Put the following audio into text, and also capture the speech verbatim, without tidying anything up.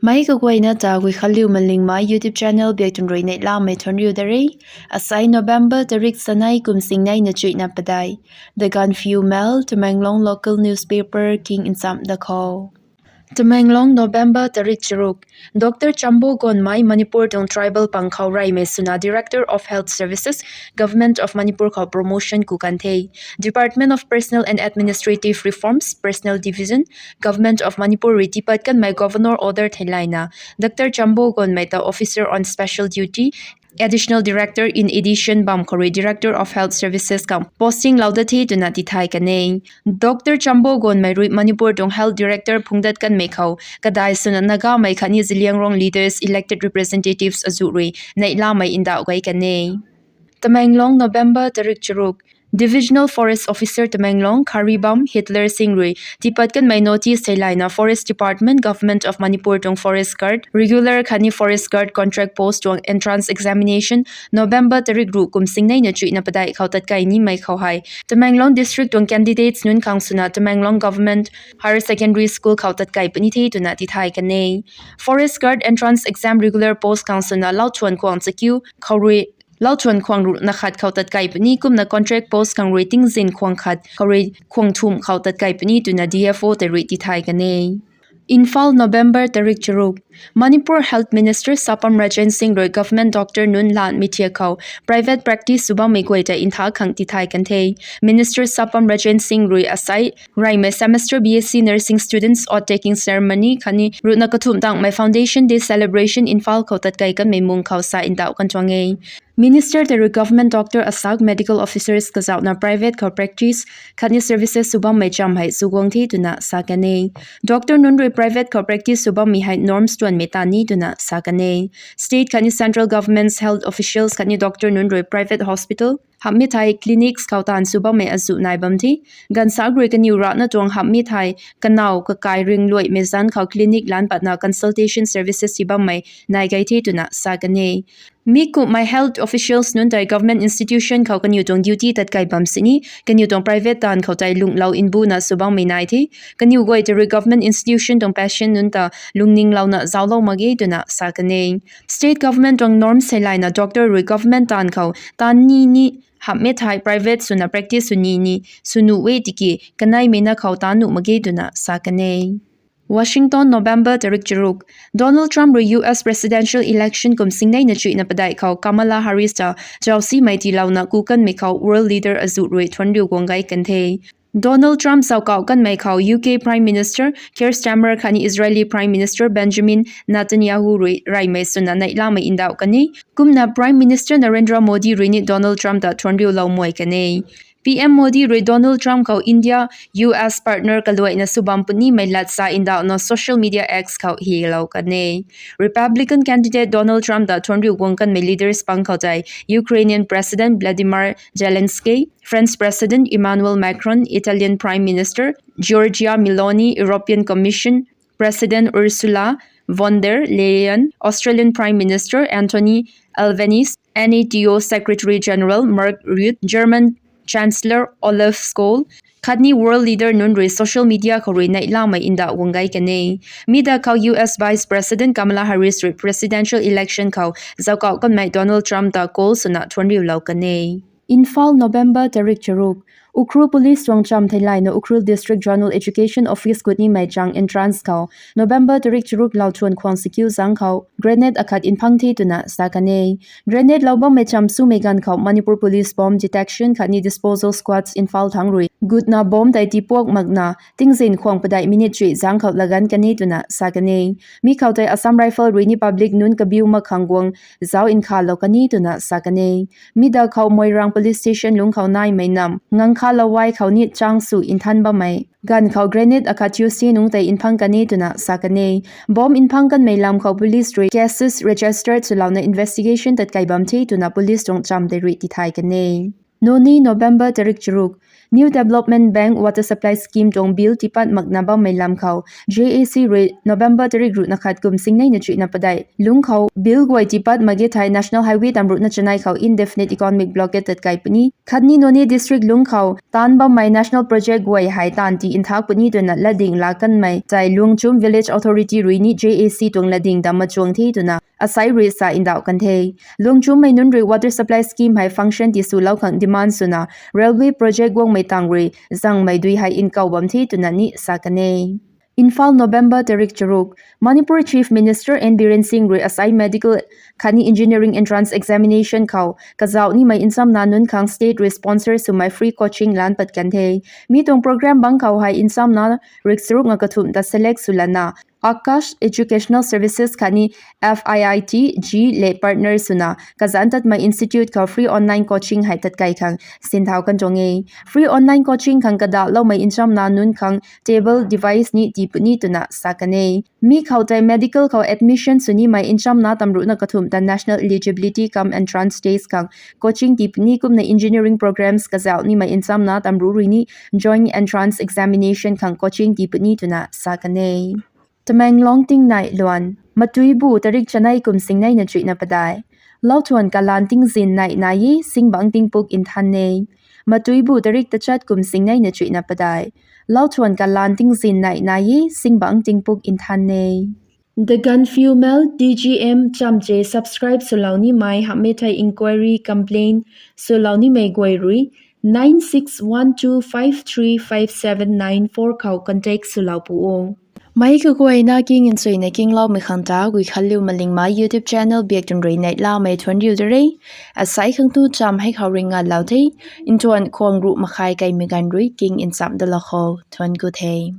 Mei kaguayna ta Guikhanliu Malingmei YouTube channel biak tun rui neihlamei thuanriu da re. Asai November tarik sanei kum singnei na chuihna padeih. The Gaanphiu Mail, Tamenglong local newspaper king nchamh da khou. Tamenglong, November tarik charuk. Doctor Chambo Gonmei, Manipur tuang tribal pang khou reymei swna Director of Health Services, Government of Manipur khou promotion ku kan the. Department of Personnel and Administrative Reforms, Personnel Division, Government of Manipur rui tiipat kanmei Governor order theilayna, Doctor Chambo Gonmei ta Officer on Special Duty, Additional Director in Addition bam khou rui Director of Health Services khang posting lou da the twna tithay kan e. Doctor Chambo Gonmei rui Manipur tuang Health Director phungdat kanmei khou kadai swna Nagamei khatni Zeliangrong leaders, elected representatives azuh rui neihlamei ndauh gay kan e. Tamenglong, November tarik charuk. Divisional Forest Officer Tamenglong, Kharibam Hitler Singh rui tiipat kanmei notice theilayna Forest Department, Government of Manipur tuang Forest Guard Regular khatni Forest Guard Contract Post tuang entrance examination November tarik ruh kum singnei na chuihna padeih khou tatkai nimei khou hei Tamenglong District tuang candidates nunc khang swna Tamenglong Government Higher Secondary School khou tatkai puni the twna tithay kan e. Forest Guard Entrance Exam Regular Post khang swna Lauthuan Khuang chakiu khou rui Lauthuan Khuang ruhna khat khou tatkai puni, kumna Contract Post khang rui Tingzin Khuang khat khou rui Khuang thumh khou tatkai puni twna D F O tei rui tithay kan e. Imphal, November tarik charuk. Manipur Health Minister Sapam Rajen Singh rui government doctor nunc lan mithiak khou private practice sw bammei guay ta ntha khang tithay kan the. Minister Sapam Rajen Singh rui asai reymei semester B S C Nursing students oath taking ceremony khatni ruhna kathumh tangmei Foundation Day celebration Imphal khou tatkai kanmei mung khou sa ndauh kan tuang e. Minister tei rui government doctor asak medical officers kazauhna private khou practice khatni services sw bammei cham hei sw guang the twna sa kan e. Doctor nunc rui private khou practice sw bammei hei norms tuanmei ta ni twna sa kan e. State khatni central governments health officials khatni doctor nunc rui private hospital hamhmei thei clinics khou taanv sw bammei azuh nai bam the. Ganvsaekc rui kaniw rana tuang hamhmei thei kanow kakai ringluaimei zanc khou clinic lan patna consultation services si bammei nai gay the twna sa kan e. Mi kumhmei health officials nunc tei government institution khou kaniw tuang duty tatkai bam sini kaniw tuang private taanv khou tei lunglou mbuna sw bammei nai the. Kaniw guay tei rui government institution tuang patient nunc ta lungninglouna zauclou mak ge twna sa kan e. State government tuang norms theilayna doctor rui government taanv khou taanv ni ni hamhmei thei private swna practice sw ni ni sw nuh e tiki kaneimei na khou taanv nuh mak ge twna sa kan e. Washington, November tarik charuk. Donald Trump rui U S presidential election kum singnei na chuihna padeih khou Kamala Harris ta zausimei tiilouna ku kanmei khou world leader azuh rui thuanriu guang gay kan the. Donald Trump zaukauh kanmei khou U K Prime Minister Keir Starmer khatni Israeli Prime Minister Benjamin Netanyahu rui reymei swna neihlamei ndauh kan e. Kumna Prime Minister Narendra Modi rui ni Donald Trump ta thuanriulou muai kan e. P M Modi rui Donald Trump khou India U S partner kaluaina sw bam punimei lat sa ndauhna social media X khou hilou kan e. Republican candidate Donald Trump ta thuanriu guang kanmei leaders pang khou tei Ukrainian President Vladimir Zelensky, French President Emmanuel Macron, Italian Prime Minister Giorgia Meloni, European Commission President Ursula von der Leyen, Australian Prime Minister Anthony Albanese, NATO Secretary General Mark Rutte, German Chancellor Olaf Scholz, khatni world leader nunc rui social media khou rui neihlamei ndauh guang gay kan e. Mi da khou U S Vice President Kamala Harris rui presidential election khou zaukauh kanmei Donald Trump ta call swna thuanriulou kan e. Imphal, November tarik charuk. Ukhrul Police tuang cham theilayna Ukhrul District Zonal Education Office kutnimei chang entrance khou November tarik charuk Lauthuan Khuang chakiu zang khou grenade akhat mphang the twna sa kan e. Grenade lou bammei cham swmei ganv khou Manipur Police Bomb Detection khatni Disposal Squads Imphal thangc rui gutna bomb tei tiipuak makna tingzin khwang padeih minute chuih zang khou laganv kan e twna sa kan e. Mi khou tei Assam Rifle rui ni public nunc kabiu mak khang guang zauc nkhalou kan e twna sa kan e. Mi da khou Moirang Police Station lungc khou naimei nam Ngangkha Lawai khou ni chang sw nthan bammei ganv khou grenade akhat thiu si nungc tei mphang kan e twna sa kan e. Bomb mphang kanmei lam khou police rui cases register swlouna investigation tatkai bam the twna police tuang cham tei rui tithay kan e. Noney, November tarik charuk. New Development Bank Water Supply Scheme tuang bill tiipat makna bammei lam khou J A C rui November tarik ruhna khat kum singneina chuihna padeih lungc khou bill guay tiipat mak ge thei National Highway tamruhna chanei khou indefinite economic blockade tatkai puni. Khatni Noney district lungc khou taanc bammei national project guay hei taanv tii nthak puni twna latding laa kanmei tei Luangchum Village Authority rui ni J A C tuang latding dam machuang the twna asei rui sa ndauh kan the. Luangchummei nunc rui water supply scheme hei function tiswlou khang demand swna railway project guangmei tang rui zangmei dui hei nkou bam the twna ni sa kan e. Imphal, November tarik charuk. Manipur Chief Minister N Biren Singh rui asei medical khatni engineering entrance examination khou kazauh nimei nchamna nunc khang state rui sponsor swmei free coaching lan pat kan the. Mi tuang program bangc khou hei nchamna rik charuk nga kathumh ta select swlana Akash Educational Services khatni F I I T G le partner swna kazanc tatmei institute khou free online coaching hei tatkai khang sinthau kan tuang e. Free online coaching khang kadahloumei nchamna nunc khang table device ni tii puni twna sa kan e. Mi khou tei medical khou admission sw nimei nchamna tamruhna kathumh ta national eligibility cum entrance test khang coaching tii puni kumna engineering programs kazauh nimei nchamna tamruh rui ni joint entrance examination khang coaching tii puni twna sa kan e. Tamenglong tingnai luan. Matuibu tarik chanei kum singneina chuihna padeih lauchuan kalan tingzin nai nai e, singbangc tingpuk nthan e. Matuibu tarik tachat kum singneina chuihna padeih lauchuan kalan tingzin nai nai e, singbangc tingpuk nthan e. The Gaanphiu Mail, D G M chamche subscribe swlou nimei hamhmei thei inquiry complaint swlou nimei guay rui nine six one two five three five seven nine four khou contact swlou pu o. Meic kaguayna king nchuina kingloumei khang ta Guikhanliu Malingmei YouTube channel biak twn rui neihlamei thuanc riu de re. Asei khang tu cham hei khou ringngatlou the. Ntuan khwang ruh makhai kaimei ganv rui king nchamh dalou khou thuanc ku the.